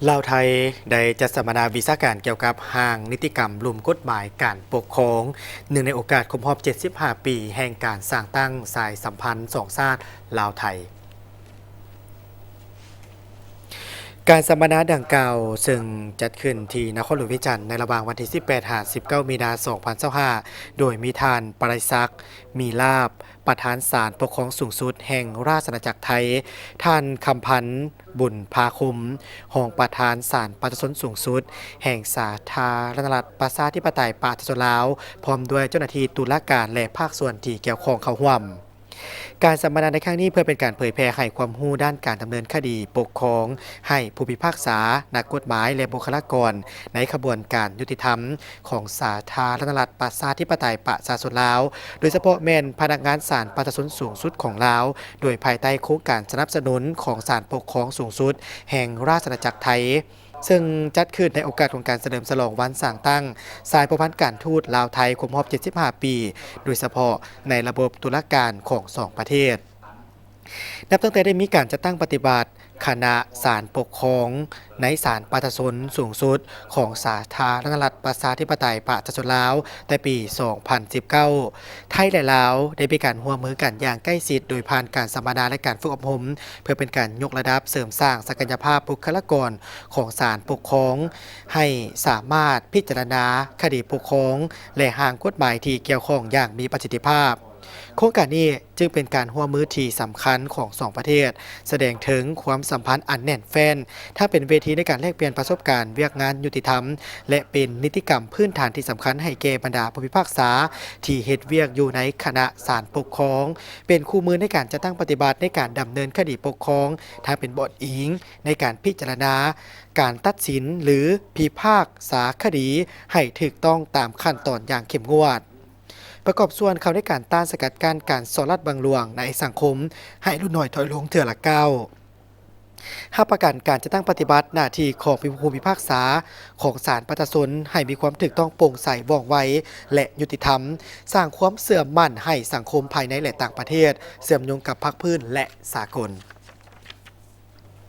ລາວໄທໄດ້ຈັດສຳມະນາວິຊາການກ່ຽວກັບຮ່າງນິຕິກຳລຸ່ມກົດໝາຍການປົກຄອງ ເນື່ອງໃນໂອກາດຄົບຮອບ ເຈັດສິບຫ້າ ປີ ແຫ່ງການສ້າງຕັ້ງສາຍສຳພັນສອງຊາດລາວ-ໄທ. ການສຳມະນາດັ່ງກ່າວ ເຊິ່ງຈັດຂຶ້ນທີ່ນະຄອນຫຼວງວຽງຈັນ ໃນລະຫວ່າງວັນທີ ສິບແປດ ຫາ ສິບເກົ້າ ມີນາ ສອງພັນຊາວຫ້າ ໂດຍມີທ່ານ ປະໄລສັກ ມີລາບ ປະທານສານປົກຄອງສູງສຸດແຫ່ງລາຊະອານາຈັກໄທ, ທ່ານ ຄຳພັນ ບຸນພາຄົມ ຮອງປະທານສານປະຊາຊົນສູງສຸດ ແຫ່ງສາທາລະນະລັດ ປະຊາທິປະໄຕ ປະຊາຊົນລາວ ພ້ອມດ້ວຍເຈົ້າໜ້າທີ່ຕຸລາການ ແລະ ພາກສ່ວນທີ່ກ່ຽວຂ້ອງເຂົ້າຮ່ວມ. ການສຳມະນາໃນຄັ້ງນີ້ ເພື່ອເປັນການເຜີຍແຜ່ໃຫ້ຄວາມຮູ້ດ້ານການດຳເນີນຄະດີປົກຄອງ ໃຫ້ຜູ້ພິພາກສາ, ນັກກົດໝາຍ ແລະ ບຸກຄະລາກອນໃນຂະບວນການຍຸຕິທຳ ຂອງສາທາລະນະລັດ ປະຊາທິປະໄຕ ປະຊາຊົນລາວ, ໂດຍສະເພາະແມ່ນພະນັກງານສານປະຊາຊົນສູງສຸດຂອງລາວ, ໂດຍພາຍໃຕ້ໂຄງການສະໜັບສະໜູນຂອງສານປົກຄອງສູງສຸດແຫ່ງລາຊະອານາຈັກໄທ, ເຊິ່ງຈັດຂຶ້ນໃນໂອກາດຂອງການສະເຫຼີມສະຫຼອງວັນສ້າງຕັ້ງສາຍພົວພັນການທູດລາວ-ໄທຄົບຮອບ ເຈັດສິບຫ້າ ປີ, ໂດຍສະເພາະໃນລະບົບຕຸລາການຂອງສອງປະເທດ. ນັບຕັ້ງແຕ່ໄດ້ມີການຈັດຕັ້ງປະຕິບັດຄະນະສານປົກຄອງໃນສານປະຊາຊົນສູງສຸດຂອງສາທາລະນະລັດ ປະຊາທິປະໄຕ ປະຊາຊົນລາວ ແຕ່ປີສອງພັນສິບເກົ້າ, ໄທ ແລະ ລາວ ໄດ້ມີການຮ່ວມມືກັນຢ່າງໃກ້ຊິດ ໂດຍຜ່ານການສຳມະນາ ແລະ ການຝຶກອົບຮົມ ເພື່ອເປັນການຍົກລະດັບເສີມສ້າງສັກກະຍະພາບບຸກຄະລາກອນຂອງສານປົກຄອງ ໃຫ້ສາມາດພິຈາລະນາຄະດີປົກຄອງ ແລະ ຮ່າງກົດໝາຍທີ່ກ່ຽວຂ້ອງຢ່າງມີປະສິດທິພາບ. ໂຄງການນີ້ຈຶ່ງເປັນການຮ່ວມມືທີ່ສຳຄັນຂອງສອງປະເທດ, ສະແດງເຖິງຄວາມສຳພັນອັນແໜ້ນແຟ້ນ, ທັງເປັນເວທີໃນການແລກປ່ຽນປະສົບການວຽກງານຍຸຕິທຳ ແລະ ເປັນນິຕິກຳພື້ນຖານທີ່ສຳຄັນໃຫ້ແກ່ບັນດາຜູ້ພິພາກສາທີ່ເຮັດວຽກຢູ່ໃນຄະນະສານປົກຄອງ, ເປັນຄູ່ມືໃນການຈັດຕັ້ງປະຕິບັດໃນການດຳເນີນຄະດີປົກຄອງ, ທັງເປັນບ່ອນອີງໃນການພິຈາລະນາການຕັດສິນ ຫຼື ພິພາກສາຄະດີໃຫ້ຖືກຕ້ອງຕາມຂັ້ນຕອນຢ່າງເຂັ້ມງວດ. ປະກອບສ່ວນເຂົ້າໃນການຕ້ານສະກັດກັ້ນການສໍ້ລາດບັງຫຼວງໃນສັງຄົມ ໃຫ້ຫຼຸດນ້ອຍຖອຍລົງເທື່ອລະກ້າວ. ຮັບປະກັນການຈັດຕັ້ງປະຕິບັດໜ້າທີ່ຂອງຜູ້ພິພາກສາຂອງສານປະຊາຊົນ ໃຫ້ມີຄວາມຖືກຕ້ອງໂປ່ງໃສ ວ່ອງໄວ ແລະ ຍຸຕິທຳ, ສ້າງຄວາມເຊື່ອໝັ້ນໃຫ້ສັງຄົມພາຍໃນ ແລະ ຕ່າງປະເທດ, ເຊື່ອມໂຍງກັບພາກພື້ນ ແລະ ສາກົນ.